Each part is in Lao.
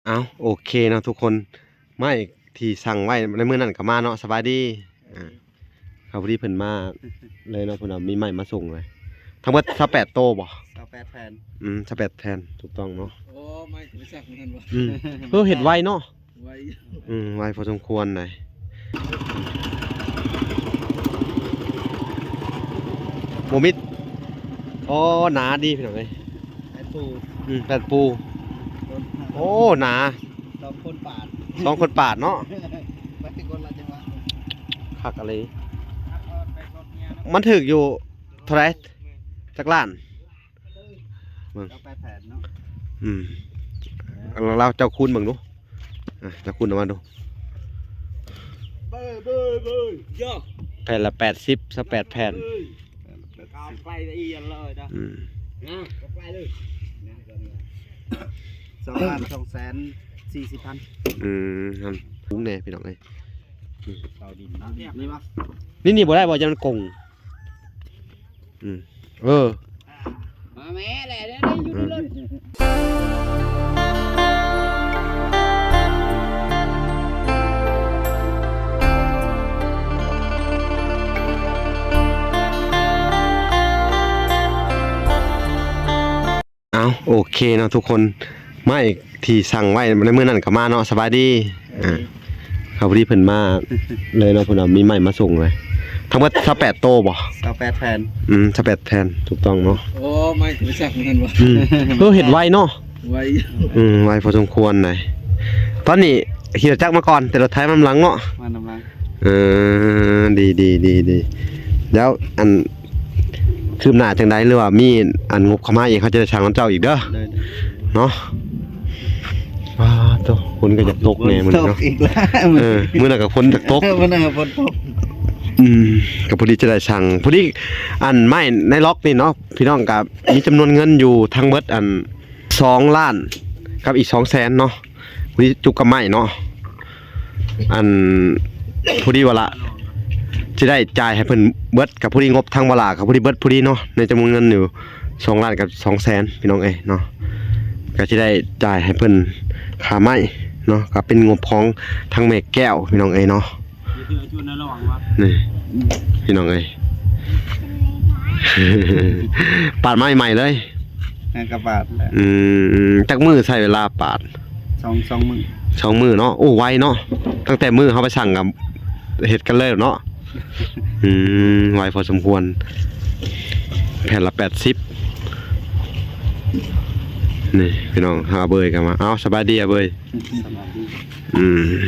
ເອົ້າ ໂອເຄເນາະທຸກຄົນ ໄມ້ທີ່ສັ່ງໄວ້ໃນມື້ນັ້ນກໍມາເນາະ. ສະບາຍດີ. ອ່າ ເຂົາພໍດີເພິ່ນມາເລີຍເນາະ ເພິ່ນວ່າມີໄມ້ມາສົ່ງເລີຍ. ທັງເບິດຊາວແປດໂຕບໍ່? ຊາວແປດແຜ່ນ. ອືມ ຊາວແປດແຜ່ນ ຖືກຕ້ອງເນາະ. ໂອ້ ໄມ້ໄປສັກນັ້ນບໍ່? ອືມ ເອີ ເຮັດໄວເນາະ. ໄວ ອືມ ໄວພໍສົມຄວນໃດ. ບໍ່ມິດ. ອໍ ໜາດີພີ່ນ້ອງເອີຍ. ແຜ່ນປູ. ອືມ ແຜ່ນປູ. ໂອ້ ໜາ. ສອງຄົນປາດ ສອງຄົນປາດເນາະ. ໄປຄົນລະຈັງຫວະ. ຄັກອີ່ຫຼີ. ມັນຖືກຢູ່ເທົ່າໃດ? ຈັກລ້ານ? ເບິ່ງ ເຈົ້າແປດແຜ່ນເນາະ. ອືມ ລາວ ເຈົ້າຄູນເບິ່ງດູ. ອ່ະ ເຈົ້າຄູນອອກມາດູ. ເບີ ເບີ ເບີ ໂຢ ແຜ່ນລະແປດສິບ ຊາວແປດແຜ່ນ. ເອີ ເກົ້າໄກລະອີ່ຫຍັງເລີຍນະ. ອືມ ນະ ເກົ້າໄກລເລີຍ. ສອງລ້ານສອງແສນສີ່ສິບພັນ. ອືມ ຫັ້ນ ປຸງແດ່ພີ່ນ້ອງເອີຍ. ອືມ ເຕົາດິນນະ ນີ້ວະ ນີ້ ນີ້ບໍ່ໄດ້ບໍ່? ຢ້ານມັນກົງ. ອືມ ເອີ ມາແມ່ແຫຼະ ເດີ ເດີ ຢູ່ໃນລົດ. ເອົ້າ ໂອເຄເນາະທຸກຄົນ ໄມ້ທີ່ສັ່ງໄວ້ໃນມື້ນັ້ນກໍມາເນາະ. ສະບາຍດີ. ອ່າ ເຂົາພໍດີເພິ່ນມາເລີຍເນາະ ເພິ່ນວ່າມີໄມ້ມາສົ່ງເລີຍ. ທັງເບິດຊາວແປດໂຕບໍ່? ຊາວແປດແຜ່ນ. ອືມ ຊາວແປດແຜ່ນ ຖືກຕ້ອງເນາະ. ໂອ້ ໄມ້ໄປສັກນັ້ນບໍ່? ອືມ ເອີ ເຮັດໄວເນາະ. ໄວ ອືມ ໄວພໍສົມຄວນໃດ. ຕອນນີ້ຂີ່ລົດຈັກມາກ່ອນ ແຕ່ລົດໄຖມານຳຫຼັງເນາະ. ມານຳຫຼັງ. ເອີ ດີໆໆໆ. ແລ້ວອັນ ຄືບໜ້າຈັ່ງໃດ ຫຼືວ່າມີອັນງົບເຂົ້າມາອີກ ເຮົາຈະໄດ້ສັ່ງນຳເຈົ້າອີກເດີ ໄດ້ໆ ເນາະ. ວ້າໂຕ ຝົນກໍຢາກຕົກແດ່ມື້ນີ້ເນາະ. ຕົກອີກແລ້ວ. ເອີ ມື້ນັ້ນກໍຝົນຢາກຕົກ ເອີ ມື້ນັ້ນກໍຝົນຕົກ. ອືມ ກໍພໍດີຈະໄດ້ສັ່ງ ພໍດີ ອັນໄມ້ໃນລັອກນີ້ເນາະ ພີ່ນ້ອງ ກໍມີຈຳນວນເງິນຢູ່ທັງເບິດອັນ ສອງລ້ານກັບອີກສອງແສນເນາະ. ພໍດີຈຸກກັບໄມ້ເນາະ ອັນ ພໍດີວ່າລະຊິໄດ້ຈ່າຍໃຫ້ເພິ່ນເບິດ ກໍພໍດີງົບທາງບໍ່ຫຼ້າກໍພໍດີເບິດພໍດີເນາະ ໃນຈຳນວນເງິນຢູ່ສອງລ້ານກັບສອງແສນ ພີ່ນ້ອງເອີຍເນາະ. ກໍຊິໄດ້ຈ່າຍໃຫ້ເພິ່ນຄ່າໄມ້ເນາະ ກໍເປັນງົບຂອງທາງແມ່ແກ້ວ ພີ່ນ້ອງເອີຍເນາະ. ນີ້ພີ່ນ້ອງເອີຍ ປາດໄມ້ໃໝ່ເລີຍ. ແມ່ນກະປາດແຫຼະ. ອືມ ຈັກມື້ໃຊ້ເວລາປາດ? ສອງ ສອງມື້ ສອງມື້ເນາະ. ໂອ້ ໄວເນາະ ຕັ້ງແຕ່ມື້ເຮົາໄປສັ່ງກໍເຮັດກັນເລີຍເນາະ. ອືມ ໄວພໍສົມຄວນ ແຜ່ນລະແປດສິບ. ນີ້ພີ່ນ້ອງ ຫາເບີຍກັນມາ. ເອົ້າ ສະບາຍດີອາເບີຍ. ສະບາຍດີ. ອືມ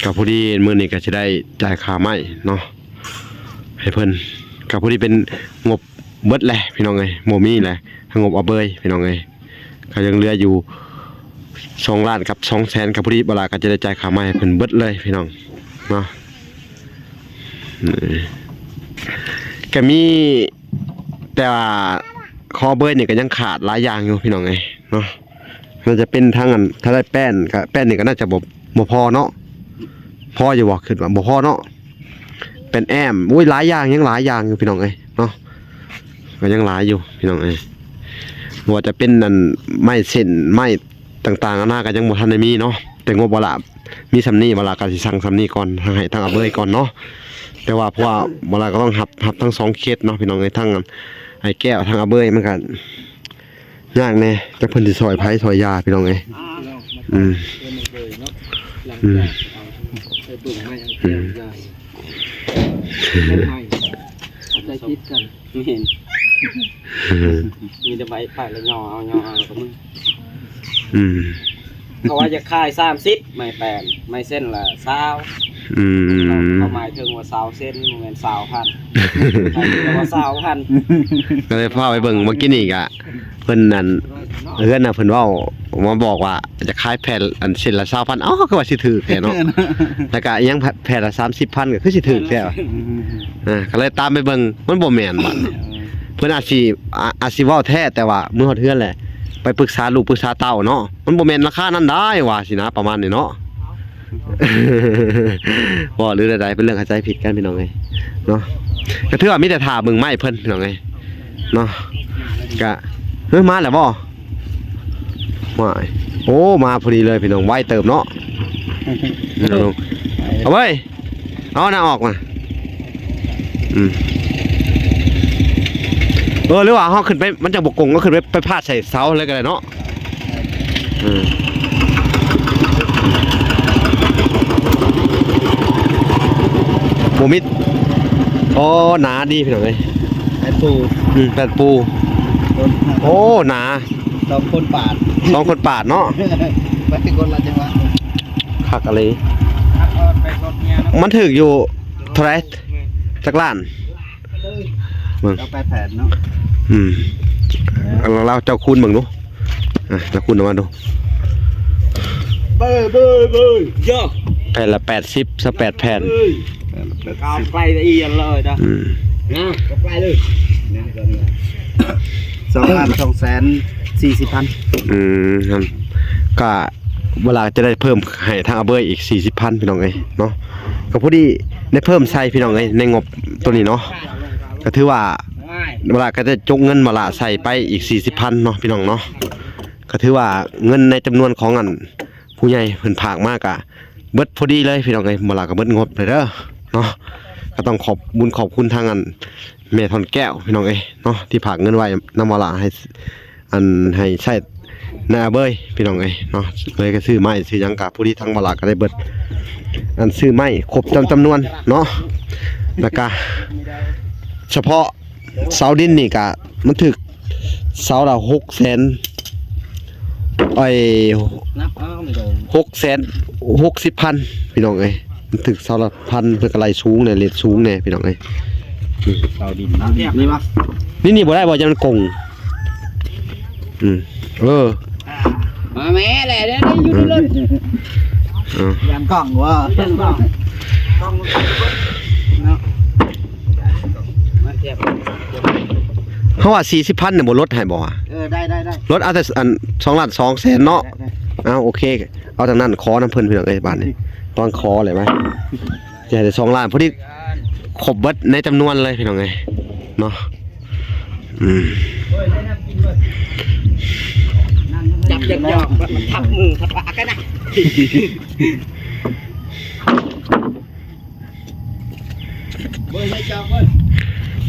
ກໍພໍດີມື້ນີ້ກໍຊິໄດ້ຈ່າຍຄ່າໄມ້ເນາະ ໃຫ້ເພິ່ນ ກໍພໍດີເປັນງົບເບິດແຫຼະ ພີ່ນ້ອງເອີຍ ບໍ່ມີແຫຼະ ງົບອາເບີຍ ພີ່ນ້ອງເອີຍ. ກໍຍັງເຫຼືອຢູ່ສອງລ້ານກັບສອງແສນ ກໍພໍດີບໍ່ຫຼ້າກໍຈະໄດ້ຈ່າຍຄ່າໄມ້ໃຫ້ເພິ່ນເບິດເລີຍ ພີ່ນ້ອງເນາະ. ກໍມີ ແຕ່ວ່າຂອງອາເບີຍນີ້ກໍຍັງຂາດຫຼາຍຢ່າງຢູ່ ພີ່ນ້ອງເອີຍເນາະ. ໜ້າຈະເປັນທັງອັນ ຖ້າໄດ້ແປ້ນກໍ ແປ້ນນີ້ກໍໜ້າຈະບໍ່ ບໍ່ພໍເນາະ. ພໍຢູ່ບໍ່? ຄິດວ່າບໍ່ພໍເນາະ. ແປ້ນແອ້ມ ໂອ້ຍ ຫຼາຍຢ່າງ ຍັງຫຼາຍຢ່າງຢູ່ ພີ່ນ້ອງເອີຍເນາະ. ກໍຍັງຫຼາຍຢູ່ ພີ່ນ້ອງເອີຍ ບໍ່ວ່າຈະເປັນອັນ ໄມ້ເສັ້ນ ໄມ້ຕ່າງໆນານາ ກໍຍັງບໍ່ທັນໄດ້ມີເນາະ. ແຕ່ງົບບໍ່ຫຼ້າມີສ່ຳນີ້ ບໍ່ຫຼ້າກໍຊິສັ່ງສ່ຳນີ້ກ່ອນ ໃຫ້ທາງອາເບີຍກ່ອນເນາະ. ແຕ່ວ່າເພາະວ່າບໍ່ຫຼ້າກໍຕ້ອງຮັບ ຮັບທັງສອງເຄສເນາະ ພີ່ນ້ອງເອີຍ ທັງອັນ ອ້າຍແກ້ວ ທັງອາເບີຍ ມັນກໍ ຍາກແດ່ ຈັກເພິ່ນຊິຊ່ອຍໃຜຊ່ອຍຢາ ພີ່ນ້ອງເອີຍ. ອືມ ອືມ ໄປເບິ່ງໄມ້ອັນແກ້ວຢາຍ ໄມ້ໃໝ່ ເຂົ້າໃຈຜິດກັນ. ແມ່ນ ມີແຕ່ໃບໄປລະຍໍເອົາ ຍໍເອົາ ແລ້ວກໍມຶງ. ອືມ ເຂົາວ່າຢາກຂາຍສາມສິບ ໄມ້ແປ້ນ ໄມ້ເສັ້ນລະຊາວ. ອືມ ເຂົາໝາຍເຖິງວ່າຊາວເຊັນ ບໍ່ແມ່ນຊາວພັນ ໝາຍເຖິງວ່າຊາວພັນ. ກໍເລີຍພາໄປເບິ່ງ ເມື່ອກີ້ນີ້ກະເພິ່ນນັ້ນ ເຮືອນນະ ເພິ່ນເວົ້າມາບອກວ່າຈະຂາຍແຜ່ນອັນເສັ້ນລະຊາວພັນ. ເອົ້າ ຄືວ່າຊິຖືກແທ້ເນາະ. ແລ້ວກະອີ່ຫຍັງແຜ່ນລະສາມສິບພັນ ກໍຄືຊິຖືກແທ້. ອ່າ ກໍເລີຍຕາມໄປເບິ່ງ ມັນບໍ່ແມ່ນບັດ. ເພິ່ນອາດຊິ ອາ ອາດຊິເວົ້າແທ້ ແຕ່ວ່າມື້ຮອດເຮືອນແຫຼະ ໄປປຶກສາລູກປຶກສາເຕົ້າເນາະ ມັນບໍ່ແມ່ນລາຄານັ້ນດາຍ ວ່າຊີ້ນະ ປະມານນີ້ເນາະ. ເວົ້າຫຼືໃດໆ ເປັນເລື່ອງເຂົ້າໃຈຜິດກັນ ພີ່ນ້ອງເອີຍເນາະ. ກໍຖືວ່າມີແຕ່ຖ້າເບິ່ງໄມ້ເພິ່ນ ພີ່ນ້ອງເອີຍເນາະ. ກະ ເອີ ມາແລ້ວບໍ່? ວ້າຍ ໂອ້ ມາພໍດີເລີຍພີ່ນ້ອງ ໄວເຕີບເນາະ. ເອົາເວີຍ ເອົາໜ້າອອກມາ. ອືມ ເອີ ຫຼືວ່າເຮົາຂຶ້ນໄປ ມັນຈະບໍ່ກົງ ເຮົາຂຶ້ນໄປ ໄປພາດໃສ່ເສົາເລີຍກໍໄດ້ເນາະ. ອືມ ບໍ່ມິດ. ອໍ ໜາດີພີ່ນ້ອງເອີຍ ແຜ່ນປູ. ອືມ ແຜ່ນປູ. ໂອ້ ໜາ ສອງຄົນປາດ ສອງຄົນປາດເນາະ ໄປຄົນລະຈັງຫວະ. ຄັກອີ່ຫຼີ. ມັນຖືກຢູ່ເທົ່າໃດ? ຈັກລ້ານ? ເບິ່ງ ເກົ້າແປດແຜ່ນເນາະ. ອືມ ລາວເຈົ້າຄູນເບິ່ງດູ. ອ່ະ ເຈົ້າຄູນອອກມາດູ. ເບີ ເບີ ເບີ ເຢີ ແຜ່ນລະແປດສິບ ຊາວແປດແຜ່ນ. ເອີ ກ້າວໄກລະອຽນເລີຍນະ. ອືມ ນະ ໄກເລີຍນະ ສອງລ້ານສອງແສນສີ່ສິບພັນ. ອືມ ກະ ເວລາຈະໄດ້ເພີ່ມໃຫ້ທາງອາເບີຍອີກສີ່ສິບພັນ ພີ່ນ້ອງເອີຍເນາະ. ກໍພໍດີໄດ້ເພີ່ມໃສ່ ພີ່ນ້ອງເອີຍ ໃນງົບໂຕນີ້ເນາະ. ກໍຖືວ່າເວລາກໍຈະຈົກເງິນມາລະໃສ່ໄປອີກສີ່ສິບພັນເນາະ ພີ່ນ້ອງເນາະ. ກໍຖືວ່າເງິນໃນຈຳນວນຂອງອັນ ຜູ້ໃຫຍ່ເພິ່ນຝາກມາກະເບິດພໍດີເລີຍ ພີ່ນ້ອງເອີຍ. ມາລະກໍເບິດງົບເລີຍເດີເນາະ. ກໍຕ້ອງຂອບບຸນຂອບຄຸນທາງອັນ ແມ່ທອນແກ້ວ ພີ່ນ້ອງເອີຍເນາະ ທີ່ຝາກເງິນໄວ້ນຳມາລະໃຫ້ ອັນໃຫ້ໃຊ້ນາເບີຍ ພີ່ນ້ອງເອີຍເນາະ. ເລີຍກໍຊື້ໄມ້ຊື້ຫຍັງກໍຜູ້ທີ່ທາງມາລະກໍໄດ້ເບິດ ອັນຊື້ໄມ້ຄົບຕາມຈຳນວນເນາະ. ແລ້ວກໍສະເພາະເສົາດິນນີ້ກໍມັນຖືກເສົາລະຫົກແສນ ໄອ້ ນັບເອົາມັນກໍຫົກແສນຫົກສິບພັນ ພີ່ນ້ອງເອີຍ. ມັນຖືກເສົາລະພັນ ເພິ່ນກໍໄລ່ສູງແດ່ ເລດສູງແດ່ ພີ່ນ້ອງເອີຍ. ເສົາດິນນີ້ວະ ນີ້ ນີ້ບໍ່ໄດ້ບໍ່ ຢ້ານມັນກົງ. ອືມ ເອີ ມາແມ່ແຫຼະ ເດີ ຢູ່ເດີ. ເອີ ຢ້ານກ້ອງບໍ່ ຢ້ານກ້ອງ ກ້ອງເນາະ. ເຮົາວ່າສີ່ສິບພັນນີ້ບໍ່ ລົດໃຫ້ບໍ່ວະ? ເອີ ໄດ້ ໄດ້ ໄດ້ ລົດເອົາແຕ່ອັນສອງລ້ານສອງແສນເນາະ. ໄດ້ ໄດ້ ເອົາ ໂອເຄ ເອົາທາງນັ້ນຂໍນຳເພິ່ນ ພີ່ນ້ອງເອີຍ. ບາດນີ້ວາງຂໍເລີຍມາ ຈະໃຫ້ໄດ້ສອງລ້ານ ພໍດີຄົບເບິດໃນຈຳນວນເລີຍ ພີ່ນ້ອງເອີຍເນາະ. ອືມ ຈັບຢອກໆ ມັນທັບມືທັບປາກກັນນະ. ເບິ່ງໃຫ້ເຈົ້າເບິ່ງ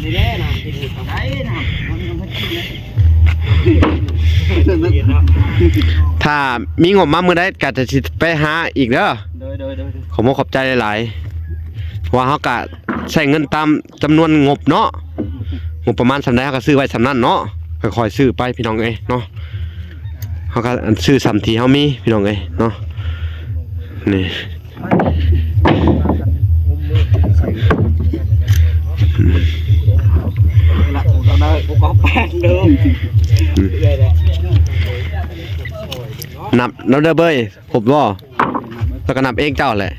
ນີ້ແຫຼະນ້ຳກິນນີ້ ເຂົ້າໄປນ້ຳ ມັນ ມັນກິນເລີຍ. ຖ້າມີງົບມາມື້ໃດກໍຈະຊິໄປຫາອີກເດີ. ໂດຍ ໂດຍ ໂດຍ ໂດຍ ຂອບອົກຂອບໃຈຫຼາຍໆ ເພາະວ່າເຮົາກະໃຊ້ເງິນຕາມຈຳນວນງົບເນາະ. ງົບປະມານສ່ຳໃດເຮົາກະຊື້ໄວ້ສ່ຳນັ້ນເນາະ ຄ່ອຍໆຊື້ໄປ ພີ່ນ້ອງເອີຍເນາະ. ເຮົາກະອັນຊື້ສ່ຳທີ່ເຮົາມີ ພີ່ນ້ອງເອີຍເນາະ. ນີ້ ນັບນຳເດີເບີຍ ຄົບບໍ່? ແລ້ວກໍນັບເອງເຈົ້າແຫຼະ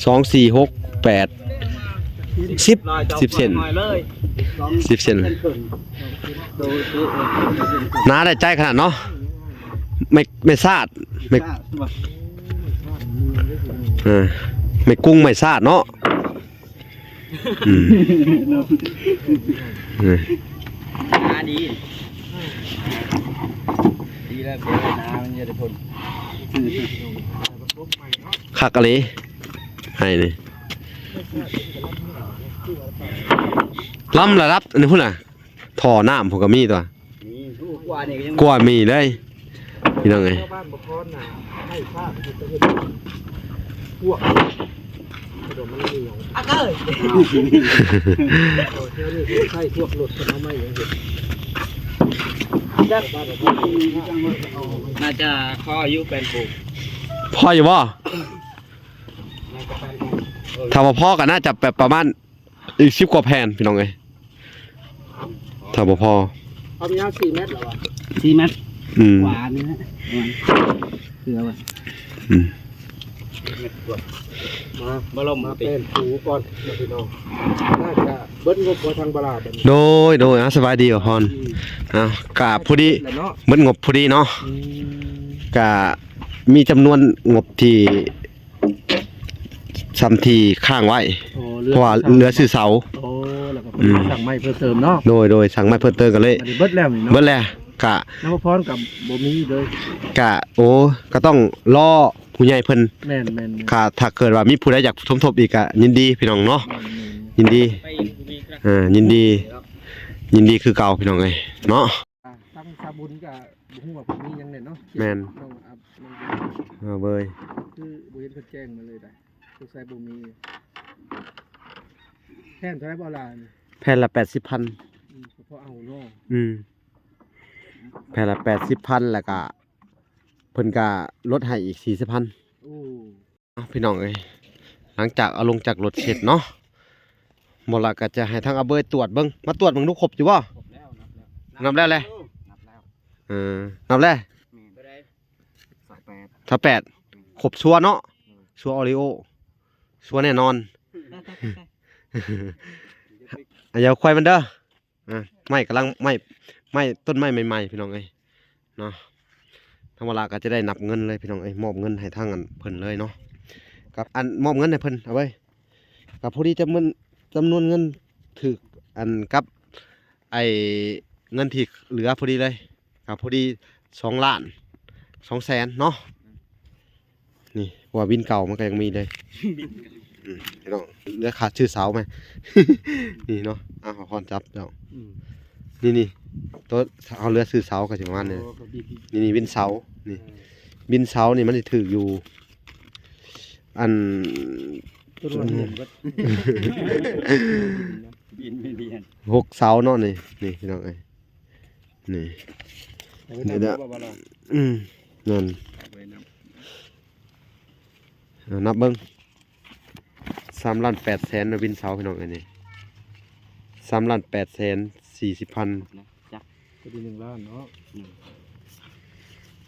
ສອງ ສີ່ ຫົກ ແປດ ສິບ ສິບເຊັນ ສິບເຊັນ. ໜາໄດ້ໃຈຂະໜາດເນາະ ແມ່ ແມ່ຊາດ ແມ່ ເອີ ແມ່ກຸ້ງແມ່ຊາດເນາະ. ອືມ ເອີ ໜາດີ ດີແລ້ວ ໜາມັນຈະໄດ້ທົນ. ຄັກອີ່ຫຼີ ໄຫ້ນີ້ ລຳລະດັບອັນນີ້ພຸ້ນນະ ທໍ່ນ້ຳພຸ້ນກໍມີຕົວະ. ມີ ກວ່ານີ້ກໍຍັງ ກວ່າມີເລີຍ ພີ່ນ້ອງເອີຍ. ຊາວບ້ານບໍ່ພອນນະ ໃຫ້ພາກເຮັດ ເຮັດພວກ ອາເກີຍ ເອີ ແຖວນີ້ໃຊ້ພວກລົດເຂົາເອົາໄມ້ຫຍັງເຮັດ. ໜ້າຈະພໍຢູ່ແປນປູ ພໍຢູ່ບໍ່? ຖ້າວ່າພໍກໍໜ້າຈະແບບປະມານ ອີກສິບກວ່າແຜ່ນ ພີ່ນ້ອງເອີຍ ຖ້າບໍ່ພໍ. ຄວາມຍາວສີ່ແມັດແລ້ວວະ ສີ່ແມັດ ອືມ ກວ່ານີ້ນະ ປະມານ ເຄືອວ່າ ອືມ ມາ ມາລົມ ມາເປັນຄູກ່ອນນະພີ່ນ້ອງ. ໜ້າຈະເບິດງົບບໍ່ທາງບາລາບັດນີ້. ໂດຍ ໂດຍ ອ່າ ສະບາຍດີ ບ່າວພອນ. ອ່າ ກະພໍດີ ເບິດງົບພໍດີເນາະ. ອືມ ກະມີຈຳນວນງົບທີ່ ສ່ຳທີ່ຄ້າງໄວ້ ອໍ ເຫຼືອ ເພາະວ່າເຫຼືອຊື້ເສົາ. ອໍ ແລ້ວກໍ ອືມ ສັ່ງໄມ້ເພີ່ມເຕີມເນາະ. ໂດຍ ໂດຍ ສັ່ງໄມ້ເພີ່ມເຕີມກໍເລີຍ ອັນນີ້ເບິດແລ້ວນີ້ເນາະ ເບິດແລ້ວ. ກະ ນຳພອນກໍບໍ່ມີເລີຍ ກະ ໂອ້ ກໍຕ້ອງລໍຜູ້ໃຫຍ່ເພິ່ນ ແມ່ນໆໆ ກະ ຖ້າເກີດວ່າມີຜູ້ໃດຢາກສົມທົບອີກກໍຍິນດີພີ່ນ້ອງເນາະ ແມ່ນໆ ຍິນດີ ເອີ ຍິນດີ ຍິນດີຄືເກົ່າພີ່ນ້ອງເອີຍເນາະ ອ່າ ທາງສາບຸນກໍບໍ່ຮູ້ວ່າເພິ່ນມີຫຍັງແດ່ເນາະ ແມ່ນ ນ້ອງອັບ ນ້ອງ ເອີ ເວີຍ ຄືບໍ່ເຫັນເພິ່ນແຈ້ງມາເລີຍໃດ໋ ສົງໄສບໍ່ມີ ແຜ່ນເທົ່າໃດບໍ່ລະ ແຜ່ນລະແປດສິບພັນ ອືມ ກໍພໍເອົາເນາະ ອືມ ແຜ່ນລະແປດສິບພັນ ແລ້ວກະເພິ່ນກະລົດໃຫ້ອີກສີ່ສິບພັນ ໂອ້ ເອົາ ພີ່ນ້ອງເອີຍ ຫຼັງຈາກເອົາລົງຈາກລົດເສັດເນາະ ໝໍລະກໍຈະໃຫ້ທາງອາເບີຍຕວດເບິ່ງ ມາຕວດເບິ່ງດູ ຄົບຢູ່ບໍ່? ຄົບແລ້ວ ນັບແລ້ວ ນັບແລ້ວແຫຼະ ນັບແລ້ວ ເອີ ນັບແລ້ວ ແມ່ນ ຊາວແປດ ຊາວແປດ ຄົບຊົ່ວເນາະ ເອີ ຊົ່ວໂອຣີໂອ ຊົ່ວແນ່ນອນ ອາ ຢ່າຄວາຍມັນເດີ ອ່າ ໄມ້ກຳລັງ ໄມ້ ໄມ້ ຕົ້ນໄມ້ໃໝ່ໆ ພີ່ນ້ອງເອີຍເນາະ ທາງວາລາກໍຈະໄດ້ນັບເງິນເລີຍພີ່ນ້ອງເອີຍ ມອບເງິນໃຫ້ທາງອັນເພິ່ນເລີຍເນາະ ກັບອັນມອບເງິນໃຫ້ເພິ່ນ ເອົາໄວ້ ກໍພໍດີຈຳນວນ ຈຳນວນເງິນຖືກອັນກັບໄອ້ເງິນທີ່ເຫຼືອພໍດີເລີຍ ກໍພໍດີສອງລ້ານສອງແສນເນາະ ນີ້ ເພາະວ່າວິນເກົ່າມັນກໍຍັງມີເດ້ ອືມ ພີ່ນ້ອງ ເຫຼືອຄ່າຊື້ເສົາແມ ນີ້ເນາະ ອ່າ ຂໍພອນຈັບເຈົ້າ ອືມ ນີ້ໆ ໂຕເຮົາເຫຼືອຊື້ເສົາກໍຊິປະມານນີ້ ໂອ້ ນີ້ໆ ວິນເສົາ ນີ້ ເອີ ວິນເສົານີ້ມັນຊິຖືກຢູ່ ອັນ ຕົ້ນວ່າເດືອນເບິດ ບິນໄປເດືອນ ຫົກເສົາເນາະ ນີ້ ນີ້ ພີ່ນ້ອງເອີຍ ນີ້ ເອົາໄວ້ນຳບໍ່ ບໍ່ລະ ອືມ ນັ້ນ ເອົາໄວ້ນຳ ເອົາ ນັບເບິ່ງ ສາມລ້ານແປດແສນນະ ວິນເສົາ ພີ່ນ້ອງເອີຍ ນີ້ ສາມລ້ານແປດແສນສີ່ສິບພັນ ຈັກ ກໍໄດ້ໜຶ່ງລ້ານເນາະ ອືມ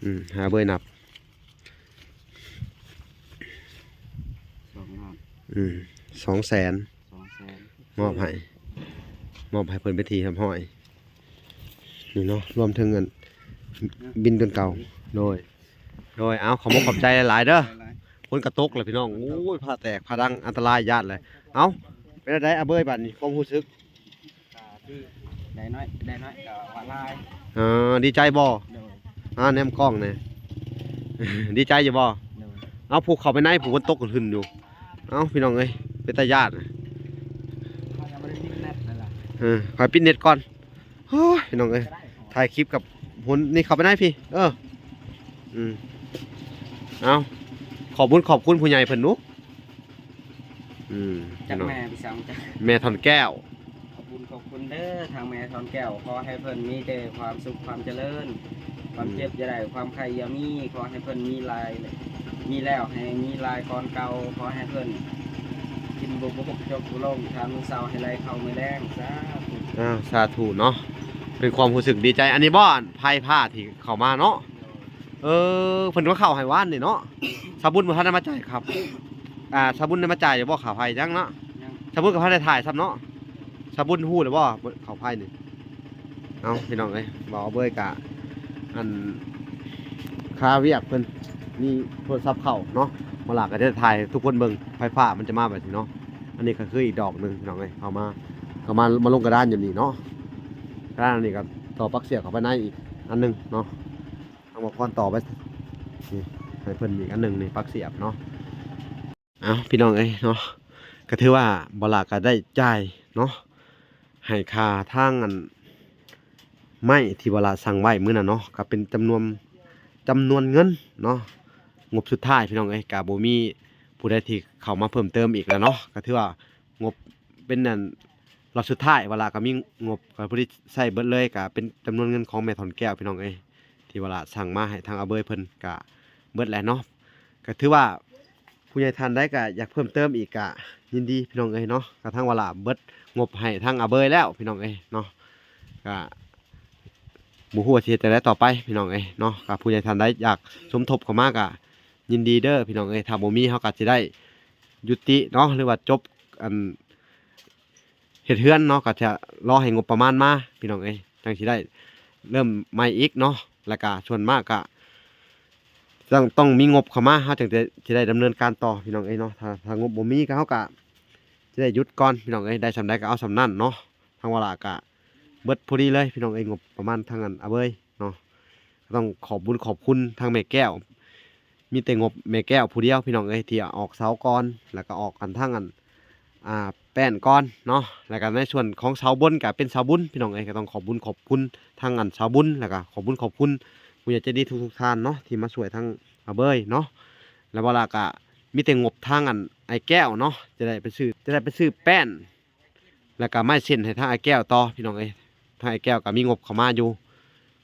ອືມ ໃຫ້ອາເບີຍນັບ ສອງລ້ານ ອືມ ສອງແສນ ສອງແສນ ມອບໃຫ້ ມອບໃຫ້ເພິ່ນເປັນທີ່ຮຽບຮ້ອຍ ນີ້ເນາະ ລວມເຖິງເງິນບິນຕົນເກົ່າ ໂດຍ ໂດຍ ເອົາ ຂອບມຸກຂອບໃຈຫຼາຍໆເດີ ຝົນກະຕົກແລ້ວພີ່ນ້ອງ ໂອ້ຍ ຟ້າແຕກຟ້າດັງ ອັນຕະລາຍຢ້ານເລີຍ ເອົ້າ ເປັນຈັ່ງໃດອາເບີຍ ບາດນີ້ຄວາມຮູ້ສຶກ ກໍຄືໄດ້ໜ້ອຍ ໄດ້ໜ້ອຍກໍວ່າຫຼາຍ ເອີ ດີໃຈບໍ່? ໂດຍ ອ່າ ແນມກ້ອງແດ່ ດີໃຈຢູ່ບໍ່? ໂດຍ ເອົາ ຜູ້ເຂົ້າໄປໃນ ຜູ້ຝົນຕົກກະຫຶ່ນຢູ່ ເອົ້າ ພີ່ນ້ອງເອີຍ ເປັນຕາຢ້ານ ຂ້ອຍຍັງບໍ່ໄດ້ປິດແນັດນັ້ນລະ ເອີ ຂ້ອຍປິດເນັດກ່ອນ ໂອ້ຍ ພີ່ນ້ອງເອີຍ ຖ່າຍຄລິບກັບຄົນນີ້ ເຂົ້າໄປໃນພີ້ ເອີ ອືມ ເອົາ ຂອບບຸນຂອບຄຸນຜູ້ໃຫຍ່ເພິ່ນດູ ອືມ ຈັກແມ່ ພີ່ສາວ ຈັກ ແມ່ທອນແກ້ວ ຂອບບຸນຂອບຄຸນເດີ ທາງແມ່ທອນແກ້ວ ຂໍໃຫ້ເພິ່ນມີແຕ່ຄວາມສຸກຄວາມຈະເລີນ ຄວາມເຈັບຢ່າໄດ້ ຄວາມໄຂ້ຢ່າມີ ຂໍໃຫ້ເພິ່ນມີຫຼາຍ ມີແລ້ວໃຫ້ມີຫຼາຍກ່ອນເກົ່າ ຂໍໃຫ້ເພິ່ນກິນບໍ່ ບໍ່ຄົບຈົບບໍ່ລົງ ຖ້າມີເຊົ້າໃຫ້ໄຫຼເຂົ້າມີແລງ ສາທຸ ອ້າວ ສາທຸເນາະ ເປັນຄວາມຮູ້ສຶກດີໃຈ ອັນນີ້ບໍ່ ອັນໄພພາທີ່ເຂົ້າມາເນາະ ເອີ ເພິ່ນມາເຂົ້າໃຫ້ວານນີ້ເນາະ ສາວບຸນບໍ່ທັນໄດ້ມາຈ່າຍຄັບ ອ່າ ສາວບຸນໄດ້ມາຈ່າຍຢູ່ບໍ່ຄ່າໄຟ? ຍັງເນາະ ຍັງ ສາວບຸນກໍບໍ່ທັນໄດ້ຖ່າຍຊ້ຳເນາະ ສາວບຸນຮູ້ແລ້ວບໍ່ເຂົ້າໄຟນີ້? ເອົາ ພີ່ນ້ອງເອີຍ ເວົ້າເບີຍກະ ອັນ ຄາວຽກເພິ່ນ ມີໂທລະສັບເຂົ້າເນາະ ມາລາກໍຈະໄດ້ຖ່າຍໃຫ້ທຸກຄົນເບິ່ງ ໄຟຟ້າມັນຈະມາແບບນີ້ເນາະ ອັນນີ້ກໍຄືອີກດອກໜຶ່ງ ພີ່ນ້ອງເອີຍ ເຂົ້າມາ ກໍມາ ມາລົງກະດານຢູ່ນີ້ເນາະ ກະດານອັນນີ້ກໍຕໍ່ປັກສຽບເຂົ້າໄປໃນອີກອັນໜຶ່ງເນາະ ທາງໝໍພອນຕໍ່ໄປ ນີ້ ໃຫ້ເພິ່ນອີກອັນໜຶ່ງນີ້ ປັກສຽບເນາະ ເອົ້າ ພີ່ນ້ອງເອີຍເນາະ ກໍຖືວ່າບ່າວຫຼ້າກໍໄດ້ຈ່າຍເນາະ ໃຫ້ຄ່າທາງອັນ ໄມ້ທີ່ບ່າວຫຼ້າສັ່ງໄວ້ມື້ນັ້ນເນາະ ກໍເປັນຈຳນວນ ຈຳນວນເງິນເນາະ ງົບສຸດທ້າຍ ພີ່ນ້ອງເອີຍ ກໍບໍ່ມີຜູ້ໃດທີ່ເຂົ້າມາເພີ່ມເຕີມອີກແລ້ວເນາະ ກໍຖືວ່າງົບເປັນອັນ ລອດສຸດທ້າຍ ບ່າວຫຼ້າກໍມີງົບ ກໍພໍດີໃຊ້ເບິດເລີຍ ກໍເປັນຈຳນວນເງິນຂອງແມ່ທອນແກ້ວ ພີ່ນ້ອງເອີຍ ທີ່ວ່າລະສັ່ງມາໃຫ້ທາງອາເບີຍເພິ່ນກະເບິດແລ້ວເນາະ ກະຖືວ່າຜູ້ໃຫຍ່ທ່ານໃດກະຢາກເພີ່ມເຕີມອີກກະຍິນດີພີ່ນ້ອງເອີຍເນາະ ກະທາງວ່າລະເບິດງົບໃຫ້ທາງອາເບີຍແລ້ວພີ່ນ້ອງເອີຍເນາະ ກະບໍ່ຮູ້ວ່າຊິເຮັດຈັ່ງໃດຕໍ່ໄປພີ່ນ້ອງເອີຍເນາະ ກະຜູ້ໃຫຍ່ທ່ານໃດຢາກສົມທົບເຂົ້າມາກະຍິນດີເດີພີ່ນ້ອງເອີຍ ຖ້າບໍ່ມີເຮົາກະຊິໄດ້ຍຸຕິເນາະ ຫຼືວ່າຈົບອັນ ເຮັດເຮືອນເນາະ ກໍຈະລໍໃຫ້ງົບປະມານມາພີ່ນ້ອງເອີຍ ຈັ່ງຊິໄດ້ເລີ່ມໃໝ່ອີກເນາະ ແລ້ວກະສ່ວນມາກກະຕ້ອງ ຕ້ອງມີງົບເຂົ້າມາ ເຮົາຈັ່ງຈະ ຊິໄດ້ດຳເນີນການຕໍ່ພີ່ນ້ອງເອີຍເນາະ ຖ້າ ຖ້າງົບບໍ່ມີກະ ເຮົາກະຊິໄດ້ຢຸດກ່ອນພີ່ນ້ອງເອີຍ ໄດ້ສ່ຳໃດກະເອົາສ່ຳນັ້ນເນາະ ທາງວາລະກະເບິດພໍດີເລີຍພີ່ນ້ອງເອີຍ ງົບປະມານທາງອັນອາເບີຍເນາະ ກໍຕ້ອງຂອບບຸນຂອບຄຸນທາງແມ່ແກ້ວ. ມີແຕ່ງົບແມ່ແກ້ວຜູ້ດຽວ ພີ່ນ້ອງເອີຍ ທີ່ອອກເສົາກ່ອນ ແລ້ວກໍອອກອັນທາງອັນ ອ່າ ແປ້ນກ່ອນເນາະ. ແລ້ວກໍໃນສ່ວນຂອງເສົາບົນກໍເປັນສາວບຸນ ພີ່ນ້ອງເອີຍ. ກໍຕ້ອງຂອບບຸນຂອບຄຸນທາງອັນສາວບຸນ ແລ້ວກໍຂອບບຸນຂອບຄຸນຜູ້ໃຫຍ່ໃຈດີທຸກໆທ່ານເນາະ ທີ່ມາຊ່ວຍທາງອາເບີຍເນາະ. ແລ້ວບໍ່ຫຼ້າກໍມີແຕ່ງົບທາງອັນອ້າຍແກ້ວເນາະ ຈະໄດ້ໄປຊື້ ຈະໄດ້ໄປຊື້ແປ້ນ ແລ້ວກໍໄມ້ເສັ້ນໃຫ້ທາງອ້າຍແກ້ວຕໍ່ ພີ່ນ້ອງເອີຍ. ທາງອ້າຍແກ້ວກໍມີງົບເຂົ້າມາຢູ່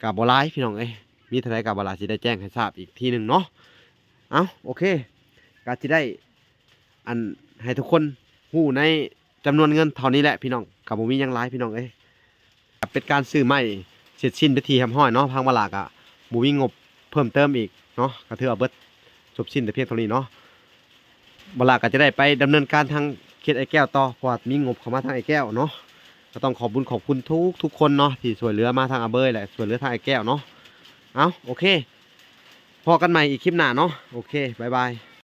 ກໍບໍ່ຫຼາຍ ພີ່ນ້ອງເອີຍ. ມີເທົ່າໃດກໍບໍ່ຫຼ້າຊິໄດ້ແຈ້ງໃຫ້ຊາບອີກທີໜຶ່ງເນາະ. ເອົ້າ ໂອເຄ ກໍຊິໄດ້ ອັນ ໃຫ້ທຸກຄົນຮູ້ໃນຈຳນວນເງິນເທົ່ານີ້ແຫຼະ ພີ່ນ້ອງ. ກໍບໍ່ມີຫຍັງຫຼາຍ ພີ່ນ້ອງເອີຍ. ເປັນການຊື້ໄມ້ເສັດສິ້ນເປັນທີ່ຮຽບຮ້ອຍເນາະ. ທາງບໍ່ຫຼ້າກໍບໍ່ມີງົບເພີ່ມເຕີມອີກເນາະ ກໍຖືວ່າເບິດ ຈົບສິ້ນແຕ່ພຽງເທົ່ານີ້ເນາະ. ບໍ່ຫຼ້າກໍຈະໄດ້ໄປດຳເນີນການທາງເຂດອ້າຍແກ້ວຕໍ່ ເພາະວ່າມີງົບເຂົ້າມາທາງອ້າຍແກ້ວເນາະ. ກໍຕ້ອງຂອບບຸນຂອບຄຸນທຸກໆຄົນເນາະ ທີ່ຊ່ວຍເຫຼືອມາທາງອາເບີຍ ແລະ ຊ່ວຍເຫຼືອທາງອ້າຍແກ້ວເນາະ. ເອົ້າ ໂອເຄ ພໍ້ກັນໃໝ່ອີກຄລິບໜ້າເນາະ. ໂອເຄ ບາຍບາຍ.